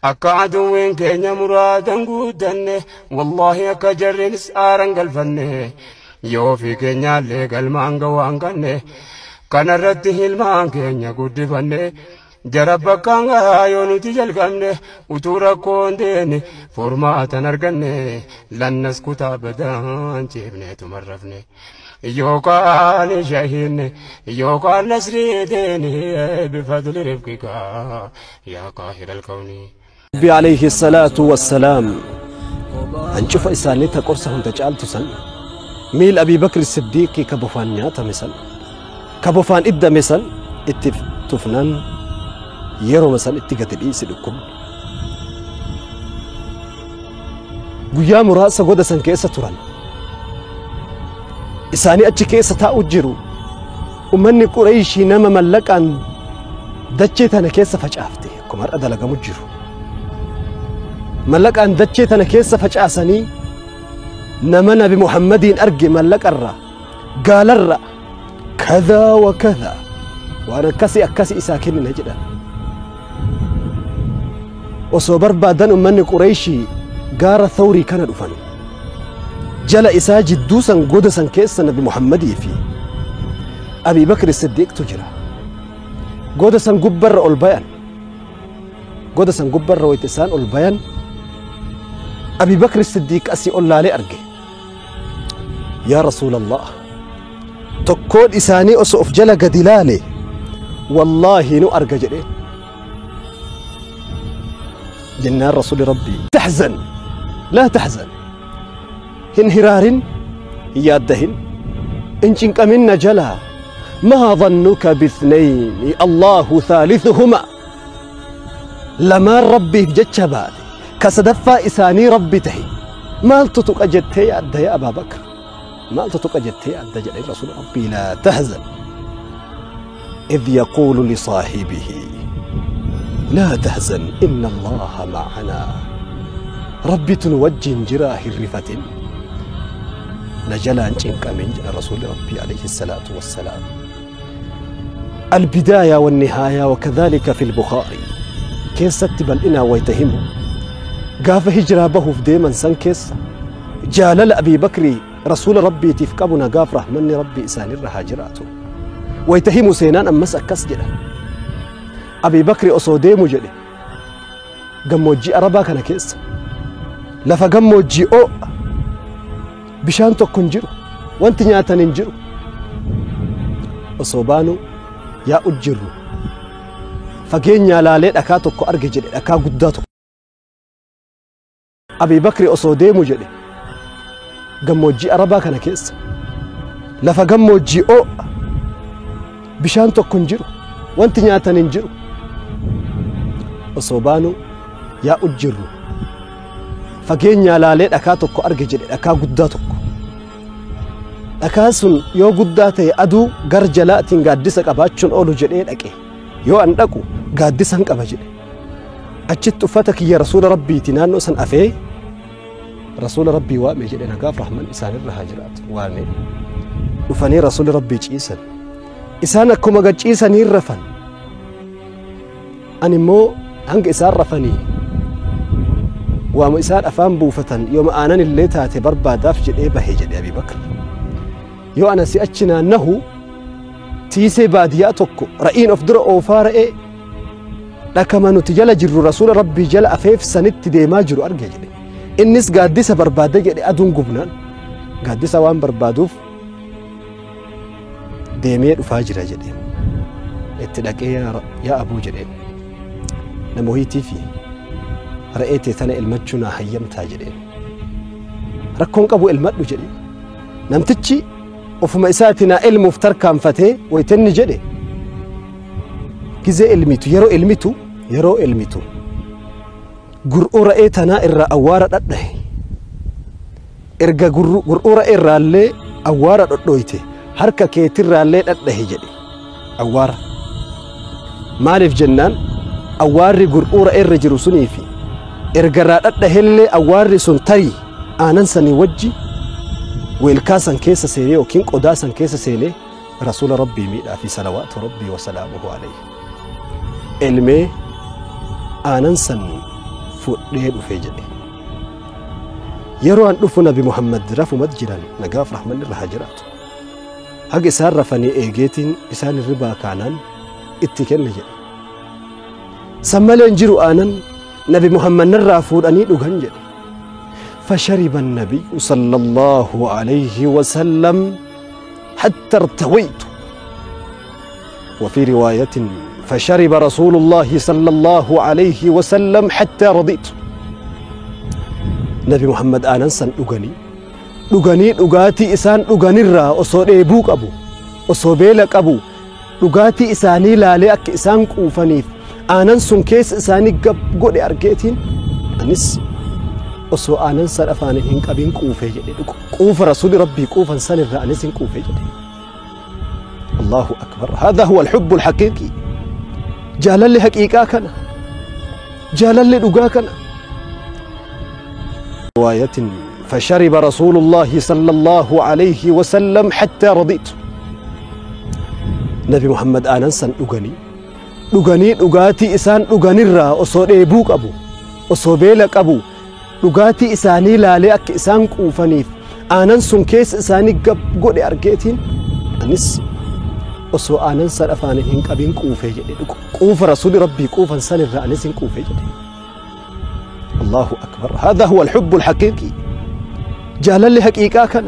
Akka aduwwiin keenya muraadan guutanne, wallaahi akka jarriinis aaran galfanne, yoo ofii keenyaallee galmaan ga'uu kanne, kanarratti hilmaan keenya guddifanne, jara bakkaan gahaa yoo nuti jalqabne, utuu rakkoon deene furmaatan arganne, lannas kutaa badaan ciifneetu marrafne. Yookaan shahiinne yookaan nasriitiin bifadli rifqika yaa qaahira alkawni. Rabbi alayhi salaatu wassalaam hancufa isaanii ta qorsa hunda caaltu san miil Abii Bakri Siddiiqii ka bofaan nyaatame san ka bofaan iddame san itti tufnaan yeroma san itti gadi dhiisi dhukkubni. Guyyaa muraasa goda san keessa turan. Isaanii achi keessa taa'u jiru. Ummanni Qurayshii nama mallaqaan dachee tana keessa facaafte akkuma har'a dalagamu jiru. Mallaqaan dachee tana keessa facaasanii nama Nabi Muhammadiin arge mallaqarra gaalarra kadaa wa kadaa waan akkasii akkasii isaa kennina jedhan. Osoo barbaadan ummanni Qurayshii gaara Thawrii kana dhufan. Jala isaa jidduu san goda san keessa Nabi Muhammadii fi Abii Bakri Siddiiqtu jira. Goda san gubbarra ol bayan. Goda san gubbarra wayita isaan ol bayan Abii Bakri Siddiiq asii ol laalee arge. Yaa Rasuulallah, tokkoon isaanii osoo of jala gadi laale wallaahi nu arga jedheen. Jennaan Rasuuli Rabbii tahzan laa tahzan hin hiraarin hin yaaddahin hin cinqamin na jalaa maa dhannuka bithnayni Allahu thalithuhuma lamaan Rabbiif jecha baate ka sadaffaa isaanii Rabbi tahe maaltu tuqa jettee yaadda yaa Abaa Bakr maaltu tuqa jettee yaadda jedhe Rasuuli Rabbii laa tahzan إذ يقول لصاحبه لا تحزن إن الله معنا ربي تنوجه جراه الرفة نجلا أنشنك من رسول ربي عليه الصلاة والسلام. البداية والنهاية وكذلك في البخاري كيست بل إنا ويتهم قاف هجرة به في ديما سنكس جالل أبي بكر رسول ربي تفكبنا قاف رحمني ربي إسان الرهاجراته ويتهم سينان أمس أكس جدا أبي بكر أصودي مجدي قموجي أربا كان كيس لفا قموجي أو بشان تكون جرو وانت نياتن انجرو أصوبانو يا أجرو فجين يا لالي أكاتو أرجع جدي أكا قداتو أبي بكر أصودي مجدي قموجي أربا كان كيس لفا قموجي أو بشان تكون جرو وانت نياتن انجرو أصوبانو يا أجرو فجين يا لالي أكاتو أرجع جدي أكا قداتو أكاسون يو قداتي أدو غرجلاتين قادسك أباتشون أولو جدي أكي يو أندكو قادسان كبجدي أجت فتك يا رسول ربي تنانو سن أفي رسول ربي وامي جدي نقاف رحمن إسان الرهاجرات وامي وفني رسول ربي جيسن إسانك كما قد جيسن يرفن أني مو هنگ إسان رفني وام إسان أفان بوفتن يوم آنان اللي تاتي بربا داف جدي بهي جدي أبي بكر يو أنا سيأتشنا أنه تيسي بادياتك رأيين أفدر أوفار إيه لكما نتجل جر رسول ربي جل أفيف سنت دي ما جرو أرجع جدي الناس قادسة بربادة جدي أدون قبنان قادسة وان بربادوف ديمير وفاجر جدي اتلاقي يا أبو جدي نموهيتي في رأيتي ثنا المجنة هيمتها جدي ركون قبو المدو جدي نمتشي وفما إساتنا علم افتر فتي ويتن جدي كذا علمتو يرو علمتو يرو علمتو قرؤ رأيتنا إرى أوارة أده إرجع قرؤ رأي اللي أوارة أدويته حركة كتير اللي أده جدي أوارة مالف جنان أواري قرؤ رأي الرجل سنيفي إرجع أده اللي أواري سنتري آننسني وجي والكاسن كيس سيري وكين قداسن كيس سيري رسول ربي ميلا في صلوات ربي وسلامه عليه علمي آننسن Fudhee dhufe jedhe. Yeroo an dhufu Nabi Muhammad rafumat jiran, nagaaf rahmanni irra haa jiraatu. Haga isaan rafanii eegeetiin isaan hirribaa kaanaan itti kenne jedhe. San malee hin jiru aanan Nabi Muhammad narraa fuudhanii dhugan jedhe. فشرب النبي صلى الله عليه وسلم حتى ارتويت. وفي رواية فشرب رسول الله صلى الله عليه وسلم حتى رضيت. نبي محمد آنان سن dhuganii dhuganii dhugaatii isaan dhuganirraa osoo dheebuu qabu, osoo beela qabu, dhugaatii isaanii laalee akka isaan quufaniif aanan sun keessa isaanii gab godhe argeetiin anis osoo aanan san afaaniin hin qabin quufee jedhe. Quufa rasuuli rabbii quufan sanirraa anis hin quufee jedhe. الله أكبر. هذا هو الحب الحقيقي. جالل حقيقة كان، جالل دقا كان. رواية فشرب رسول الله صلى الله عليه وسلم حتى رضيت. نبي محمد آنان سن dhuganii dhuganii dhugaatii isaan dhuganirraa osoo dheebuu qabu, osoo beela qabu, dhugaatii isaanii laalee akka isaan quufaniif aanan sun keessa isaanii gab godhe argeetiin anis osoo aanan san afaaniin hin qabin quufee jedhe. Quufa rasuuli rabbii quufan sanirraa anis hin quufee jedhe. الله أكبر. هذا هو الحب الحقيقي. جالل حقيقة كان،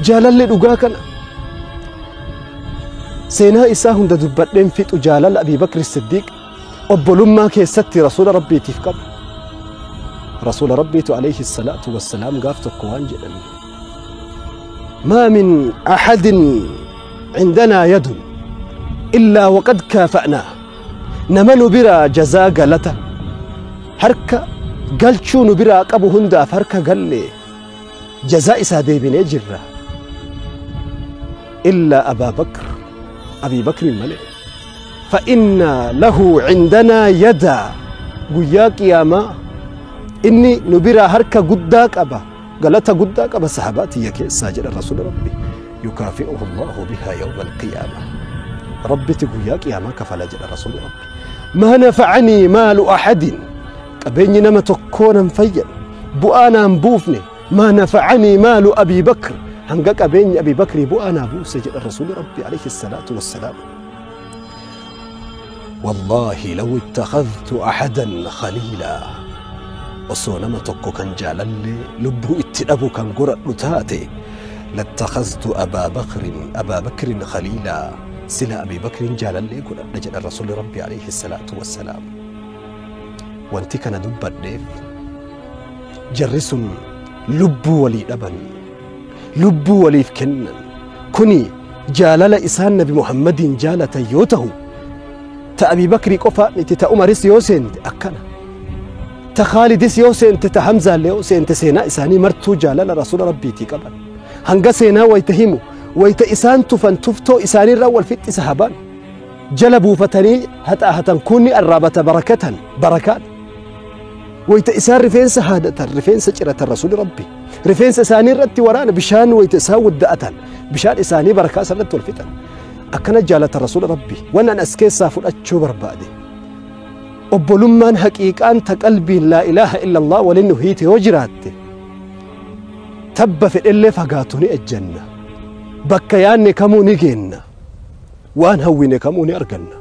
جالل دقا كان. سينا إسا هند دبتين فيت جالل أبي بكر الصديق أبولما كيستي رسول ربي تفكر. رسول ربي عليه الصلاة والسلام قافت القوان جدا. ما من أحد عندنا يد إلا وقد كافأناه. نمن برا جزاء قالته harka galchuu nu biraa qabu hundaaf harka galle jazaa isaa deebinee jirra. إلا أبا بكر، أبي بكر malee. فإن له عندنا يدا. guyyaa qiyaamaa inni nu biraa harka guddaa qaba, galata guddaa qaba sahabaatiyya keessaa jedha rasuula rabbi. يكافئه الله بها يوم القيامة. Rabbiti guyyaa qiyaamaa kafala jedha rasuula rabbi. ما نفعني مال أحد. Qabeenyi nama tokkoo nan fayyan, bu'aa naan buufne. ما نفعني مال أبي بكر. Hanga qabeenyi Abi Bakrii bu'aa naa buuse jedha rasuuli rabbi عليه الصلاة والسلام. والله لو اتخذت أحدا خليلا. Osoo nama tokko kan jaalallee lubbuu itti dhabu kan godhadhu taate لاتخذت أبا بكر، أبا بكر خليلا. Sila Abi Bakrin jaalallee godhadha jedha rasuuli rabbi عليه الصلاة والسلام. Wanti kana dubbadheef jarri sun lubbuu walii dhaban, lubbuu waliif kennan. Kuni jaalala isaan Nabi Muhammadiin jaalatan yoo ta'u, ta Abi Bakrii qofa miti, ta Umaris yoo seente akkana, ta Khaalidis yoo seente, ta Hamzaallee yoo seente, seenaa isaanii martuu jaalala rasuula rabbiitii qaban. Hanga seenaa wayta himu, wayta isaan tufan tuftoo isaaniirraa wal fixxi sahabaan jala buufatanii haxaahatan kunni arraabata barakatan barakaadha. Wayta isaan rifeensa haadatan, rifeensa ciratan, rasuuli rabbi rifeensa isaanii irratti waraana bishaan, wayta isaan wadda'atan bishaan isaanii barakaa isarratti wal fixan. Akkana jaalata rasuula rabbi. Waan an as keessaa fudhachuu barbaade, obbolummaan haqiiqaan ta qalbiin لا إله إلا الله waliin nu hiite yoo jiraatte, tabba fedhellee fagaatu ni ejjenna, bakka yaanne kamuu ni geenna, waan hawwine kamuu ni arganna.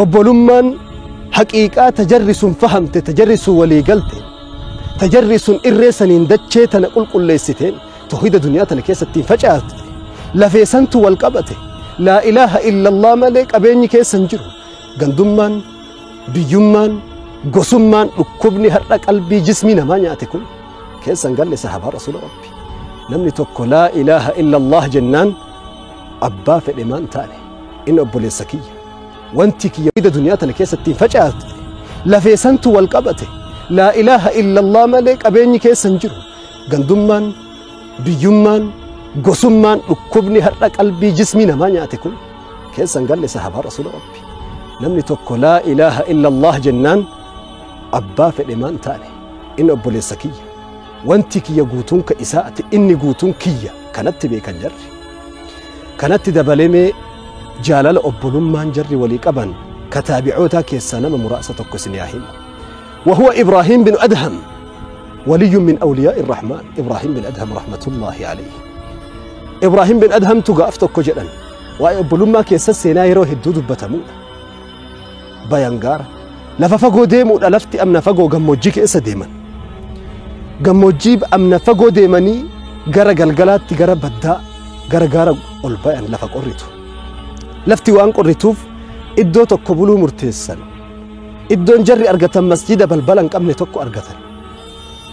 Obbolummaan haqiiqaa tajarri sun fahamte, tajarri sun walii galte, tajarri sun irree saniin dachee tana qulqulleessiteen tawhiida duniyaa tana keessatti hin facaafte, lafeessantu wal qabate. لا إله إلا الله malee qabeenyi keessa hin jiru. Gandummaan, biyyummaan, gosummaan, dhukkubni har'a qalbii jismii namaa nyaate kun keessa hin galle sahabaa rasuula rabbi. Namni tokko لا إله إلا الله jennaan abbaa fedhe maan taane inni obboleessa kiyya, wanti kiyya duniyaa tana keessatti hin facaafte, lafeessantu wal qabate. لا إله إلا الله malee qabeenyi keessa hin jiru. Gandummaan, biyyummaan, gosummaan, dhukkubni har'a qalbii jismii namaa nyaate kun keessa hin galle sahabaa rasuula rabbi. Namni tokko لا إله إلا الله jennaan abbaa fedhe maan taane inni obboleessa kiyya, wanti kiyya guutuun ka isaati, inni guutuun kiyya. Kanatti beekan jarri. Kanatti dabalamee jaalala obbolummaan jarri walii qaban kataabi'ootaa keessaa nama muraasa tokko isin yaa himu. وهو إبراهيم بن أدهم ولي من أولياء الرحمن. إبراهيم بن أدهم رحمة الله عليه. إبراهيم بن أدهم تقافتك جدا وأبلما كيسا سينايرو هدود بتمون بيانغار لففقو ديمو لفتي أمنا فقو قموجي كيسا ديما قموجيب أمنا فقو ديماني غرا قلقلات غرا بدا غرا غرا البيان لفق قريتو لفتي وان قريتوف إدو تقبلو مرتيسا إدو نجري أرقتا مسجد بلبلن قمني تكو أرقتا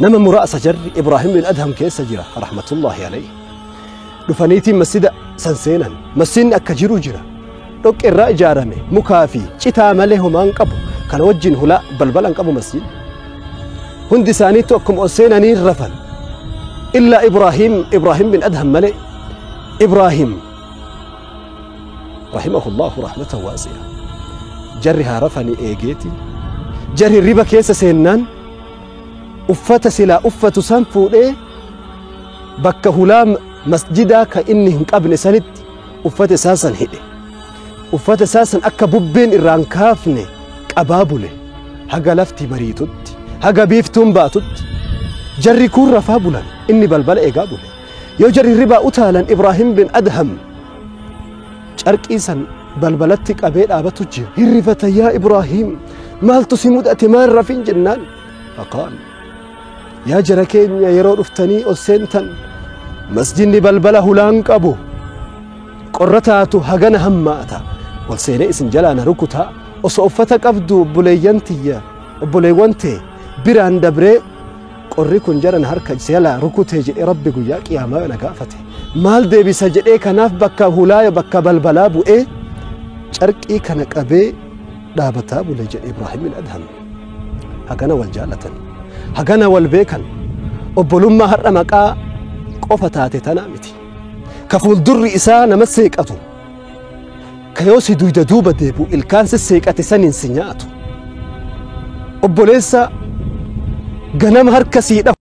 نما مرأس جري إبراهيم بن أدهم كيسا جرا رحمة الله عليه دفنيتي مسجد سنسينا مسجد أكجرو جرا دوك الرأي جارمي مكافي شتا ماله ما انقبو كان وجين هلا بلبل انقبو مسجد هندي سانيتو أكم أسينا نير رفل إلا إبراهيم بن أدهم ملئ إبراهيم رحمه الله رحمة واسعة جرها رفني إيجيتي جري الربا كيس سينان أفت سلا أفت سنفو إيه بك هلام مسجدا كإنهم قبل سنت أفت ساسا هدي أفت ساسا أكا ببين إران كافني أبابولي هجا لفتي بريتوت هجا بيفتون باتوت جري كور رفابولا إني بلبل إيجابولي يو جري الربا أتالا إبراهيم بن أدهم شركيسا بلبلتك أبيت أبتوجي هرفت يا إبراهيم مال تسمود أتمان رفين جنان فقال يا جركين يا يرو رفتني أسنتن مسجدني بلبله لانك أبو قرتاتو هجن هماتا والسيني اسم جلانا ركوتا وصوفتك أبدو بوليانتي بوليوانتي بران دبري قريكون جرن هركا سيلا ركوتي جئ ربي قياك يا ما نقافتي مال دي بسجد إيه كناف بكا هلايا بكا بلبلا بو إيه شرك إيه كنك أبي دابتا بولي إبراهيم الأدهم هجنا والجالة هجنا والبيكن وبلوما هرمكا qofa taate tana miti ka fuuldurri isaa nama seeqatu ka yoo si duyda duuba deebi'u ilkaan si seeqate saniin si nyaatu obboleessa ganama harka sii dhahu.